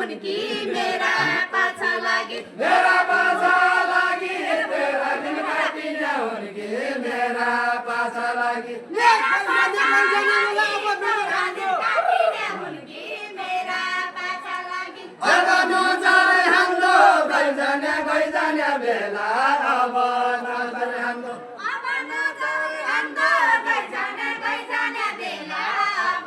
हुन् कि मेरा पाछा लागि मेरा पाछा लागि तेरा दिन काटिने हुन् कि मेरा पाछा लागि मेरा पाछा लागि काटिने हुन् कि मेरा पाछा लागि अब नजाने हाम्रो गइजाने बेला अब नजाने हाम्रो अब नजाने हाम्रो गइजाने बेला अब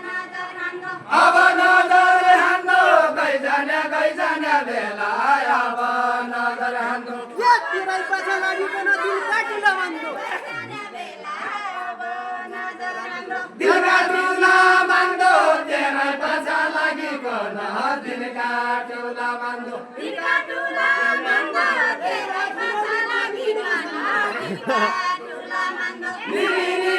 नजाने हाम्रो अब नजाने हाम्रो गइजाने बेला अब नजाने हाम्रो तिरै पाछा लागिकन दिल काटिला मान्दो दिल काटुला मान्दो तेरै पाछा लागिकन दिल काटुला मान्दो दिल काटुला मान्दो तेरै पाछा लागिकन दिल काटुला मान्दो निगी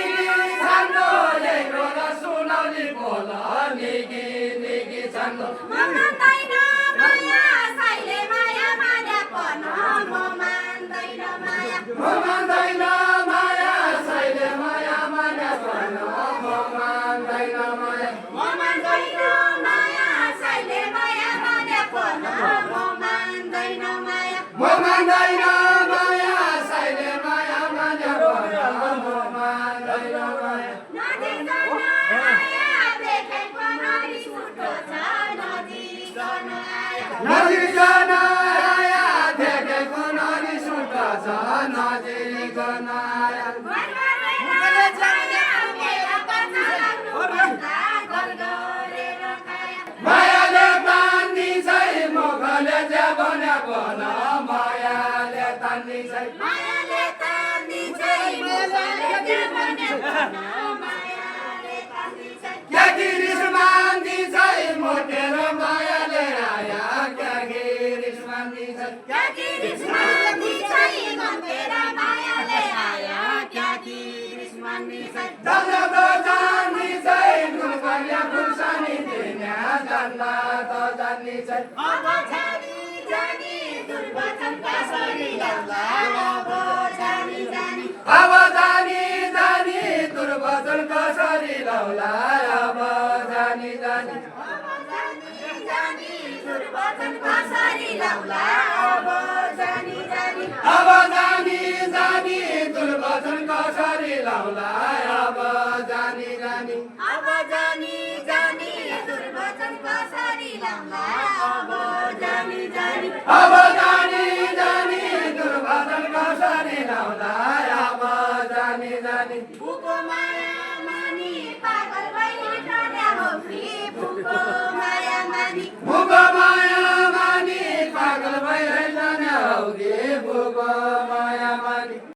छान्दो लेख्रो र सुनौली बोल निगी छान्दो मान्दैन माया साइले माया माया पन म मान्दैन माया मान्दैन माया साइले माया माया भन मान्दैन माया मान्दैन माया साइले माया माया पन म मान्दैन माया मान्दैन माया साइले माया माया भन मान्दैन माया नजिकन आया देखेको नरिस उठो छ नजिकन आया नजिकन आया देखेको नरिस उठो छ नजिकन आया मायाले तान्नी छै मुखले जेबने भन मायाले तान्नी छै मायाले तान्नी छै मुखले जेबने भन मायाले तान्नी छै क्या गिरिस मान्दी छै मोटेर मायाले आया क्या गिरिस मान्दी छै क्या गिरिस मान्दी छै मोटेर मायाले आया क्या गिरिस मान्दी छै जल्ला त जान्नी छै ढुङ्गाले खुर्सानी दिने जल्ला त जान्नी छै अब जानी जानी दुर्वचन कसरी लाउला अब जानी जानी अब जानी जानी दुर्वचन कसरी लाउला अब जानी जानी अब जानी जानी दुर्वचन कसरी लाउला अब जानी जानी अब जानी जानी दुर्वचन कसरी लाउला अब जानी जानी अब जानी जानी दुर्वचन कसरी लाउला अब जानी जानी अब